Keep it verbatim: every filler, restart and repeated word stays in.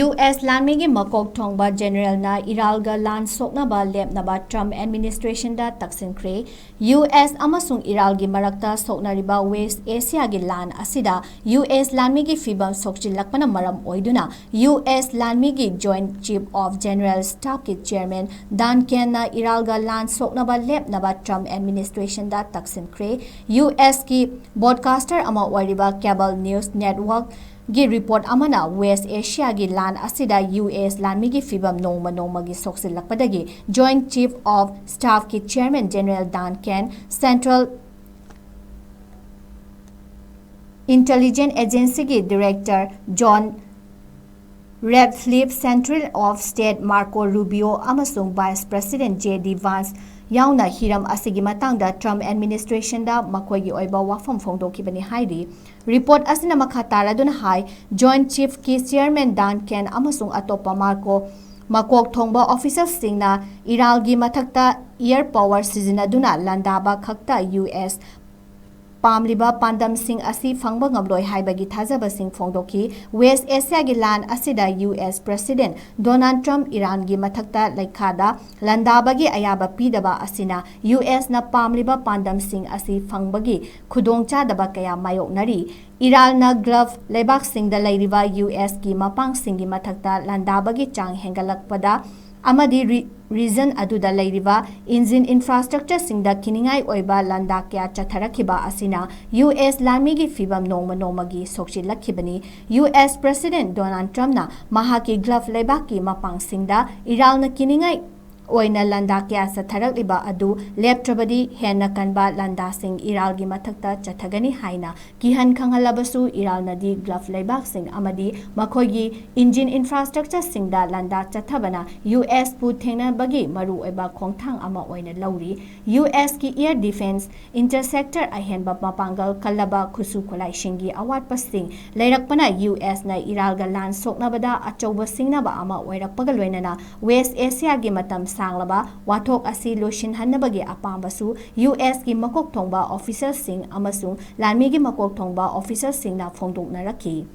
U S ꯂꯥꯟꯃꯤꯒꯤ ꯃꯀꯣꯛ ꯊꯣꯡꯕ ꯖꯦꯅꯔꯦꯜꯅ ꯏꯔꯥꯜꯒ ꯂꯥꯟ ꯁꯣꯛꯅꯕ ꯂꯦꯞꯅꯕ ꯇ꯭ꯔꯝꯞ ꯑꯦꯗꯃꯤꯅꯤꯁꯇ꯭ꯔꯦꯁꯟꯗ ꯇꯛꯁꯤꯟꯈ꯭ꯔꯦ꯫ ꯌꯨ ꯑꯦꯁ ꯑꯃꯁꯨꯡ ꯏꯔꯥꯜꯒꯤ ꯃꯔꯛꯇ ꯁꯣꯛꯅꯔꯤꯕ ꯋꯦꯁ ꯑꯦꯁꯤꯌꯥꯒꯤ ꯂꯥꯟ ꯑꯁꯤꯗ ꯌꯨ ꯑꯦꯁ ꯂꯥꯟꯃꯤꯒꯤ ꯐꯤꯕꯝ ꯁꯣꯛꯆꯤꯜꯂꯛꯄꯅ ꯃꯔꯝ ꯑꯣꯏꯗꯨꯅ, ꯌꯨ ꯑꯦꯁ ꯂꯥꯟꯃꯤꯒꯤ ꯖꯣꯏꯟꯠ ꯆꯤꯐ ꯑꯣꯐ ꯖꯦꯅꯔꯦꯜ ꯁ꯭ꯇꯥꯐꯀꯤ ꯆꯤꯌꯔꯃꯦꯟ ꯗꯥꯟ ꯀꯦꯟꯅ ꯏꯔꯥꯜꯒ ꯂꯥꯟ ꯁꯣꯛꯅꯕ ꯂꯦꯞꯅꯕ ꯇ꯭ꯔꯝꯞ ꯑꯦꯗꯃꯤꯅꯤꯁꯇ꯭ꯔꯦꯁꯟꯗ ꯇꯛꯁꯤꯟꯈ꯭ꯔꯦ꯫ ꯌꯨ ꯑꯦꯁꯀꯤ ꯕ꯭ꯔꯣꯗꯀꯥꯁꯇꯔ ꯑꯃ ꯑꯣꯏꯔꯤꯕ ꯀꯦꯕꯜ ꯅ꯭ꯌꯨꯁ ꯅꯦꯠꯋꯥꯔꯛ ꯒꯤ ꯔꯤꯄꯣꯔꯠ ꯑꯃꯅ ꯋꯦꯁ ꯑꯦꯁꯤꯌꯥꯒꯤ ꯂꯥꯟ ꯑꯁꯤꯗ ꯌꯨ ꯑꯦꯁ ꯂꯥꯟꯃꯤꯒꯤ ꯐꯤꯕꯝ ꯅꯣꯡꯃ ꯅꯣꯡꯃꯒꯤ ꯁꯣꯛꯆꯤꯜꯂꯛꯄꯗꯒꯤ ꯖꯣꯏꯟꯠ ꯆꯤꯐ ꯑꯣꯐ ꯁ꯭ꯇꯥꯐꯀꯤ chairman general Dan Caine, central intelligence ꯑꯦꯖꯦꯟꯁꯤꯒꯤ director John Ratcliffe, secretary of state Marco Rubio ꯑꯃꯁꯨꯡ vice president J D Vance ꯌꯥꯎꯅ ꯍꯤꯔꯝ ꯑꯁꯤꯒꯤ ꯃꯇꯥꯡꯗ ꯇ꯭ꯔꯝꯞ ꯑꯦꯗꯃꯤꯅꯤꯁꯇ꯭ꯔꯦꯁꯟꯗ ꯃꯈꯣꯏꯒꯤ ꯑꯣꯏꯕ ꯋꯥꯐꯝ ꯐꯣꯡꯗꯣꯛꯈꯤꯕꯅꯤ ꯍꯥꯏꯔꯤ꯫ ꯔꯤꯄꯣꯔꯠ ꯑꯁꯤꯅ ꯃꯈꯥ ꯇꯥꯔꯗꯨꯅ ꯍꯥꯏ, ꯖꯣꯏꯟꯠ ꯆꯤꯐꯀꯤ ꯆꯤꯌꯔꯃꯦꯟ ꯗꯥꯟ ꯀꯦꯟ ꯑꯃꯁꯨꯡ ꯑꯇꯣꯞꯄ ꯃꯥꯔꯀꯣ ꯃꯀꯣꯛ ꯊꯣꯡꯕ ꯑꯣꯐꯤꯁꯔꯁꯤꯡꯅ ꯏꯔꯥꯜꯒꯤ ꯃꯊꯛꯇ ꯑꯦꯌꯔ ꯄꯥꯋꯔ ꯁꯤꯖꯤꯟꯅꯗꯨꯅ ꯂꯥꯟꯗꯥꯕ ꯈꯛꯇ ꯌꯨ ꯑꯦꯁ ꯄꯥꯝꯂꯤꯕ ꯄꯥꯟꯗꯝꯁꯤꯡ ꯑꯁꯤ ꯐꯪꯕ ꯉꯝꯂꯣꯏ ꯍꯥꯏꯕꯒꯤ ꯊꯥꯖꯕꯁꯤꯡ ꯐꯣꯡꯗꯣꯛꯈꯤ꯫ ꯋꯦꯁ ꯑꯦꯁꯤꯌꯥꯒꯤ ꯂꯥꯟ ꯑꯁꯤꯗ ꯌꯨ ꯑꯦꯁ ꯄ꯭ꯔꯦꯁꯤꯗꯦꯟꯠ ꯗꯣꯅꯥꯜꯗ ꯇ꯭ꯔꯝꯞ ꯏꯔꯥꯟꯒꯤ ꯃꯊꯛꯇ ꯂꯩꯈꯥꯗ ꯂꯥꯟꯗꯥꯕꯒꯤ ꯑꯌꯥꯕ ꯄꯤꯗꯕ ꯑꯁꯤꯅ ꯌꯨ ꯑꯦꯁꯅ ꯄꯥꯝꯂꯤꯕ ꯄꯥꯟꯗꯝꯁꯤꯡ ꯑꯁꯤ ꯐꯪꯕꯒꯤ ꯈꯨꯗꯣꯡꯆꯥꯗꯕ ꯀꯌꯥ ꯃꯥꯌꯣꯛꯅꯔꯤ꯫ ꯏꯔꯥꯜꯅ ꯒꯜꯐ ꯂꯩꯕꯥꯛꯁꯤꯡꯗ ꯂꯩꯔꯤꯕ ꯌꯨ ꯑꯦꯁꯀꯤ ꯃꯄꯥꯡꯁꯤꯡꯒꯤ ꯃꯊꯛꯇ ꯂꯥꯟꯗꯥꯕꯒꯤ ꯆꯥꯡ ꯍꯦꯟꯒꯠꯂꯛꯄꯗ ꯑꯃꯗꯤ ꯔꯤ-, ꯔꯤꯖꯟ ꯑꯗꯨꯗ ꯂꯩꯔꯤꯕ ꯏꯟꯖꯤꯟ ꯏꯟꯐ꯭ꯔꯥꯁ꯭ꯇ꯭ꯔꯛꯆꯔꯁꯤꯡꯗ ꯀꯤꯅꯤꯡꯉꯥꯏ ꯑꯣꯏꯕ ꯂꯥꯟꯗꯥ ꯀꯌꯥ ꯆꯠꯊꯔꯛꯈꯤꯕ ꯑꯁꯤꯅ ꯌꯨ ꯑꯦꯁ ꯂꯥꯟꯃꯤꯒꯤ ꯐꯤꯕꯝ ꯅꯣꯡꯃ ꯅꯣꯡꯃꯒꯤ ꯁꯣꯛꯆꯤꯜꯂꯛꯈꯤꯕꯅꯤ꯫ ꯌꯨ ꯑꯦꯁ ꯄ꯭ꯔꯦꯁꯤꯗꯦꯟꯠ ꯗꯣꯅꯥꯜꯗ ꯇ꯭ꯔꯝꯞꯅ ꯃꯍꯥꯛꯀꯤ ꯒꯜꯐ ꯂꯩꯕꯥꯛꯀꯤ ꯃꯄꯥꯡꯁꯤꯡꯗ ꯏꯔꯥꯜꯅ ꯀꯤꯅꯤꯡꯉꯥꯏ ꯑꯣꯏꯅ ꯂꯥꯟꯗꯥ ꯀꯌꯥ ꯆꯠꯊꯔꯛꯂꯤꯕ ꯑꯗꯨ ꯂꯦꯞꯇ꯭ꯔꯕꯗꯤ ꯍꯦꯟꯅ ꯀꯟꯕ ꯂꯥꯟꯗꯥꯁꯤꯡ ꯏꯔꯥꯜꯒꯤ ꯃꯊꯛꯇ ꯆꯠꯊꯒꯅꯤ ꯍꯥꯏꯅ ꯀꯤꯍꯟ ꯈꯪꯍꯜꯂꯕꯁꯨ, ꯏꯔꯥꯜꯅꯗꯤ ꯒꯜꯐ ꯂꯩꯕꯥꯛꯁꯤꯡ ꯑꯃꯗꯤ ꯃꯈꯣꯏꯒꯤ ꯏꯟꯖꯤꯟ ꯏꯟꯐ꯭ꯔꯥꯁ꯭ꯇ꯭ꯔꯛꯆꯔꯁꯤꯡꯗ ꯂꯥꯟꯗꯥ ꯆꯠꯊꯕꯅ ꯌꯨ ꯑꯦꯁꯄꯨ ꯊꯦꯡꯅꯕꯒꯤ ꯃꯔꯨꯑꯣꯏꯕ ꯈꯣꯡꯊꯥꯡ ꯑꯃ ꯑꯣꯏꯅ ꯂꯧꯔꯤ꯫ ꯌꯨ ꯑꯦꯁꯀꯤ ꯑꯦꯌꯔ ꯗꯤꯐꯦꯟꯁ ꯏꯟꯇꯔꯁꯦꯞꯇꯔ ꯑꯍꯦꯟꯕ ꯃꯄꯥꯡꯒꯜ ꯀꯜꯂꯕ ꯈꯨꯠꯁꯨ ꯈꯨꯠꯂꯥꯏꯁꯤꯡꯒꯤ ꯑꯋꯥꯠꯄꯁꯤꯡ ꯂꯩꯔꯛꯄꯅ ꯌꯨ ꯑꯦꯁꯅ ꯏꯔꯥꯜꯒ ꯂꯥꯟ ꯁꯣꯛꯅꯕꯗ ꯑꯆꯧꯕ ꯁꯤꯡꯅꯕ ꯑꯃ ꯑꯣꯏꯔꯛꯄꯒ ꯂꯣꯏꯅꯅ ꯋꯦꯁ ꯑꯦꯁꯤꯌꯥꯒꯤ ꯃꯇꯝ ꯁꯥꯡꯂꯕ ꯋꯥꯊꯣꯛ ꯑꯁꯤ ꯂꯣꯏꯁꯤꯟꯍꯟꯅꯕꯒꯤ ꯑꯄꯥꯝꯕꯁꯨ ꯌꯨ ꯑꯦꯁꯀꯤ ꯃꯀꯣꯛ ꯊꯣꯡꯕ ꯑꯣꯐꯤꯁꯔꯁꯤꯡ ꯑꯃꯁꯨꯡ ꯂꯥꯟꯃꯤꯒꯤ ꯃꯀꯣꯛ ꯊꯣꯡꯕ ꯑꯣꯐꯤꯁꯔꯁꯤꯡꯅ ꯐꯣꯡꯗꯣꯛꯅꯔꯛꯈꯤ꯫